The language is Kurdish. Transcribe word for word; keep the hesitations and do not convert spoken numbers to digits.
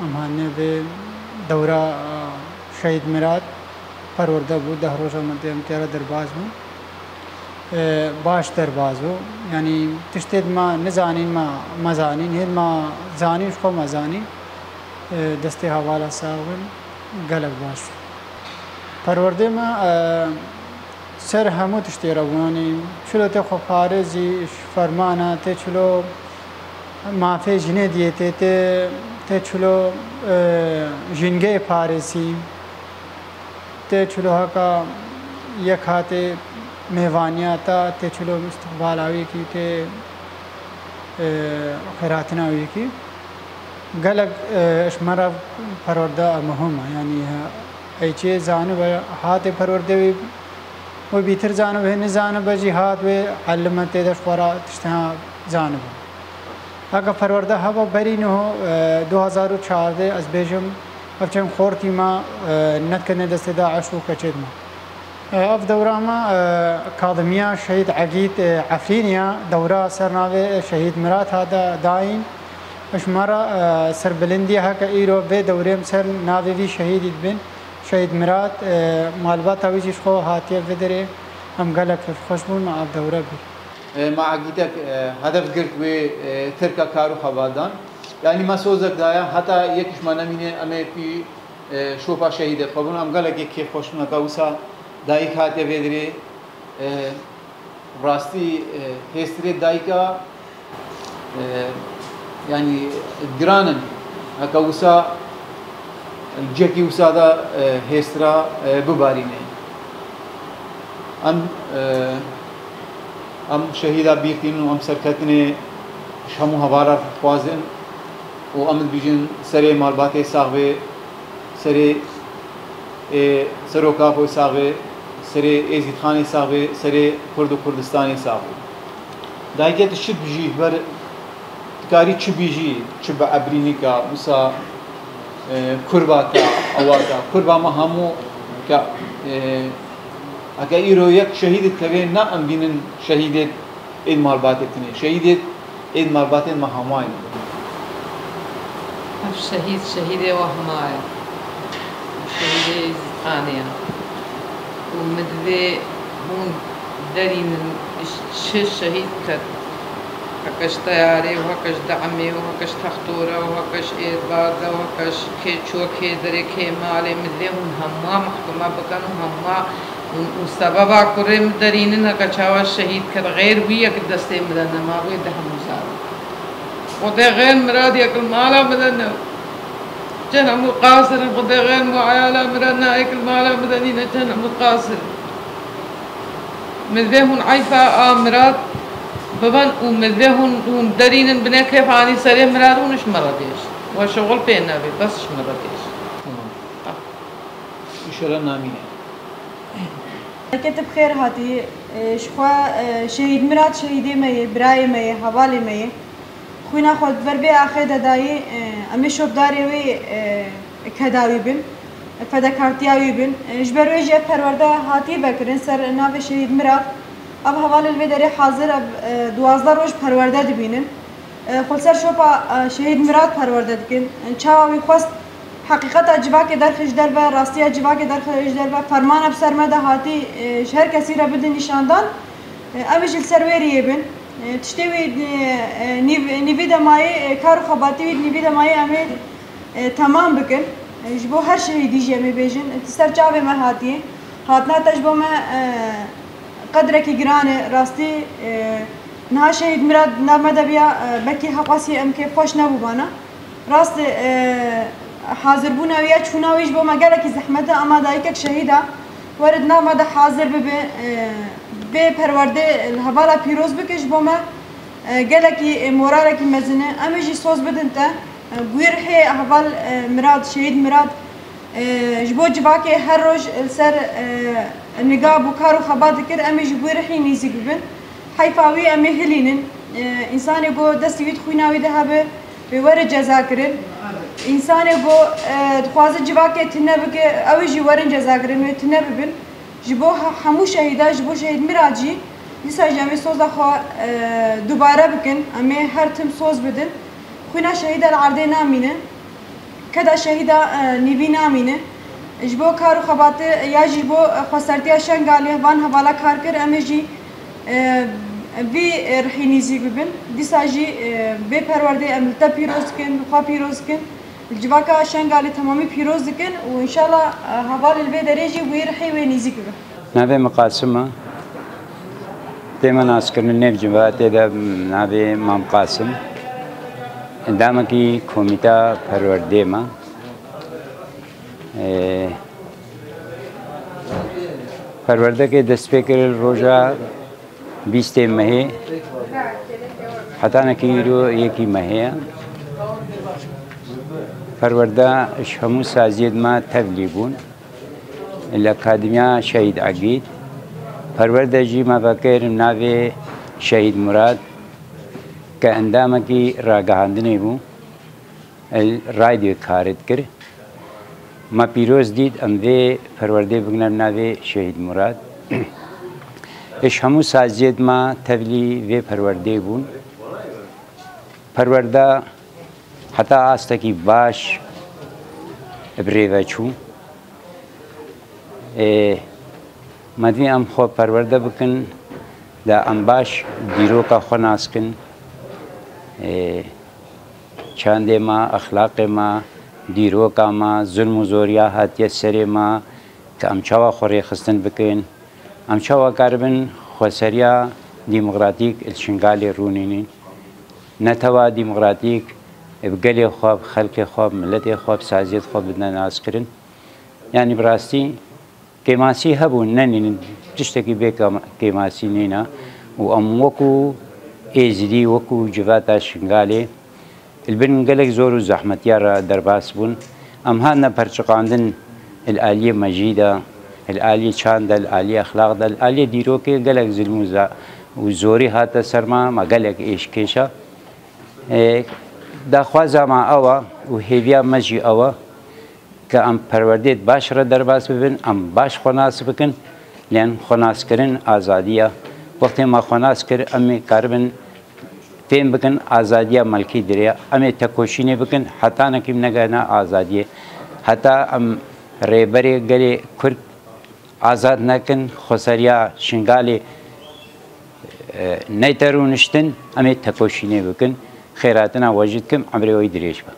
Em hatine vê dewra, e, Şehîd Mirad perwerde bû, deh roja me dê em tê re derbas bûn. E, baş derbas bû. Yanî tiştê me nizanîn, me, me zanîn. Hê me zanîn, ji xwe me zanîn. E, destê hevala sax bin, gelek baş bû. Perwerdê me, e, ser hemû tiştê re bû. Yanî çilo tê xweparêzî, ji fermana, tê çilo mafê jinê diyê tê, tê, tê çilo, e, jîngeyê parêzî, tê çilo heka yek hatê mêvaniya te, tê çilo îstiqbala wî kî, tê, e, xêrhatina wî kî. Gelek, e, ji me re perwerde muhim e. Yanî, e, ey çê zanibe, hatê perwerde wî, wê bîtir zanibe, hê nizanibe jî hat wê elime tê de ji xwe re tiştê zanibe. Heke perwerde hebe berî niho, e, du hazar û çardeh, ez bêjim, ev çend xortî me, e, nediketine destê DAIŞ û keçêt me. E, ev dewra me, e, Akademiya Şehîd Egîd, e, Efrînê ya, dewra ser navê, e, Şehîd Mirad hate dayîn. Ji me re, e, serbilindî heke îro vê dewrê em ser navê vî şehîdî dibin. Şehîd Mirad, e, malbata wî jî ji xwe hatiye vê derê. Em gelek kêfxweş bûn me ev dewre bîr. E, me egîdek, e, hedef girt wê, e, tirka kar û xebatdan. Yanî me sozek daye, heta yek ji me nemîne, em ê pî, e, şopa şehîdê xwe bûn. Em gelekê kêfxweş bûn, heta wisa dayik hatiye vê derê. E, rastî, e, hêstirê dayika, e, yanî giran in. Heke wisa, cihekî wisa de, e, hêstira, e, bibarîne. Em, e, em şehîda bîr tînin û em serketinê ji hemû hevala dixwazin û em dibêjin serê malbatê sax bê, serê, ê, Serok Apoyê sax bê, serê Êzîdxanê sax bê, serê Kurd û Kurdistanê sax bê. Dayike tu çi dibijî, ji ber dikarî çi bîjî, çi bi ebrînîka, wisa, e, kurba te, ewa te, kurba me hemû ke, e, heke îro yek şehîd dikeve, ne em bînin şehîdê ên malbatê tinê. Şehîdê ên malbatên me hema ye. Ev şehîd, şehîdê we hema ye. Şehîdê Êzîdxanê ye. Û min divê hûn derînin, çi şehîd ket. Heke ji teyarê û heke ji de'mê û heke ji textora û heke ji êrbada û heke ji kê ço kê derê kê malê, min divê hûn hemûa mehkuma bikin û hemûa û, û sebeba kurê min derînin heke çawa şehîd ket, xêr wî yek li destê min de nema, wê di hemû zarok. Xwedê xêr Mirad yek li mala min de ne. Cen hemû qasir in, Xwedê xêr min û eyala min re ne, yek li mala min de nîne, cen hemû qasir in. Min divê hûn eyfa a Mirad biban û min divê hûn, hûn derînin binê kêf anî serê Mirad û hûn ji min re bêjin. We şixul pê nebe, bes ji min re bêjin. Tamam. Ah. Îşeler namîne. Herkete bi xêr hatî. E, ji xwe, e, Şehîd Mirad şehîdê me ye, birayê me ye, hevalê me ye. Xwîna xwe di ber vê axê de dayî, e, em ê şopdarê wê, e, kedawî bin, fedekartiya wî bin. E, ji ber wê jî ev perwerde hatiye vekirin ser navê Şehîd Mirad. Ev hevalê li vê derê hazir, ev, e, duwazdeh roj perwerde dibînin. E, xwe li ser şopa, e, Şehîd Mirad perwerde dikin. E, çawa wî xwest heqîqeta civakê derxe ji derve, rastiya civakê derxe ji derve, fermana bi ser me de hatî, e, ji her kesî re bidin nîşandan. E, em ê jî li ser wê riyê bin. E, tiştê wî, e, e, nîv-, nîvî de mayî, e, kar û xebatî wî nîvî de mayî em ê, e, temam bikin. E, ji bo her şehîdî jî em ê bêjin, e, tu ser çavê me hatiyê. Hatina te ji bo me, e, qedrekî giran e. Rastî, e, niha Şehîd Mirad di nav me de biya, e, belkî hewqasî em kêfxweş nebûbana. Rast e, e, hazirbûna wî ya çûna wî ji bo me gelekî zehmet e, ama dayikek şehîd e. Were di nav me de hazir bibe, e, vê perwerdê li hevala pîroz bike ji bo me, e, gelekî, e, moralekî mezin e. Em ê jî soz bidin te. E, bi wî rihê heval, e, Mirad, şehîd Mirad, e, ji bo civakê her roj li ser, e, niga bû kar û xebat dikir, em ê ji bo wî rihî nêzîk bibin. Heyfa wî em ê hilînin. E, însanê ku destê wî di xwîna wî de hebe, wê were cezakirin. Însanê ku, e, dixwaze civakê tune bike, ew ê jî werin cezakirin, wê tune bibin. Ji bo he-, hemû şehîdan, ji bo şehîd Mirad jî, dîsa jî em ê soza xwe, e, dubare bikin. Em ê her tim soz bidin. Xwîna şehîda li erdê namîne. Keda şehîda, e, nîvî namîne. Ji bo kar û xebatê ya jî ji bo, e, xwesertiya Şengalê van hevala kar kir, em ê jî, e, vî, e, rihî nîzîk bibin. Dîsa jî, e, vê perwerdê em li te pîroz dikin, li xwe pîroz dikin. Li civaka Şengalê temamî pîroz dikin û înşallah, e, hevalê li vê derê jî wî rihî wê nîzîk bibe. Navê min Qasim e. Tê me naskirin nêv civatê de navê Mam Qasim. Endamekî komîta perwerdê me. Ee, perwerdekê dest pê kir roja bîstê mehê. Hetanekî îro yekî mehê ye. Perwerde ji hemû saziyêd me tevlî bûn. Li Akademiya Şehîd Egîd. Perwerde jî me vekir navê Şehîd Murad, ke endamekî ragihandinê bû, li radyoyê karê dikir. Me pîroz dît, em vê perwerdê bigine navê Şehîd Murad. Ji hemû saziyêd me tevlî vê perwerdê bûn. Perwerde heta astekî baş bi rê ve çû. Ê, me divê em xwe perwerde bikin, de em baş dîroka xwe nas kin. Ê, çandê me, exlaqê me, dîroka me, zulm û zoriya hatiye serê me, ke em çawa xwe rêxistin bikin, em çawa karibin xweseriya demokratîk li Şingalê rûnînin. Netewa demokratîk bi gelê xwe, bi xelkê xwe, bi miletê xwe, bi saziyêt xwe bidine naskirin. Yanî bi rastî kêmasî hebûn, nenînin, tiştekî bê kema-, kêmasî nîne û em wekû Êzidî, wekû civata Şingalê li bin gelek zor û zehmetiya re derbas bûn. Em hatine perçiqandin li aliyê mejî de, li aliyê çand de, li aliyê exlaq de, li aliyê dîrokê gelek zilm û za-, û zorî hate ser me, me gelek êşkêşa. Ê, daxwaza me ew e û hêviya me jî ew e ke em perwerdê baş re derbas bibin, em baş xwe nas bikin, lên xwenaskirin azadî ye. Wextê me xwe nas kir, em ê karibin fêm bikin azadiya melkî dirê ye. Em ê tekoşînê bikin, hetanekî em negehine azadiyê. Heta em rêberê gelê Kurd azad nekin, xweseriya Şingalê, e, neyte rûniştin, em ê tekoşînê bikin. Xêratina we jî dikim, emrê we yî dirêj be.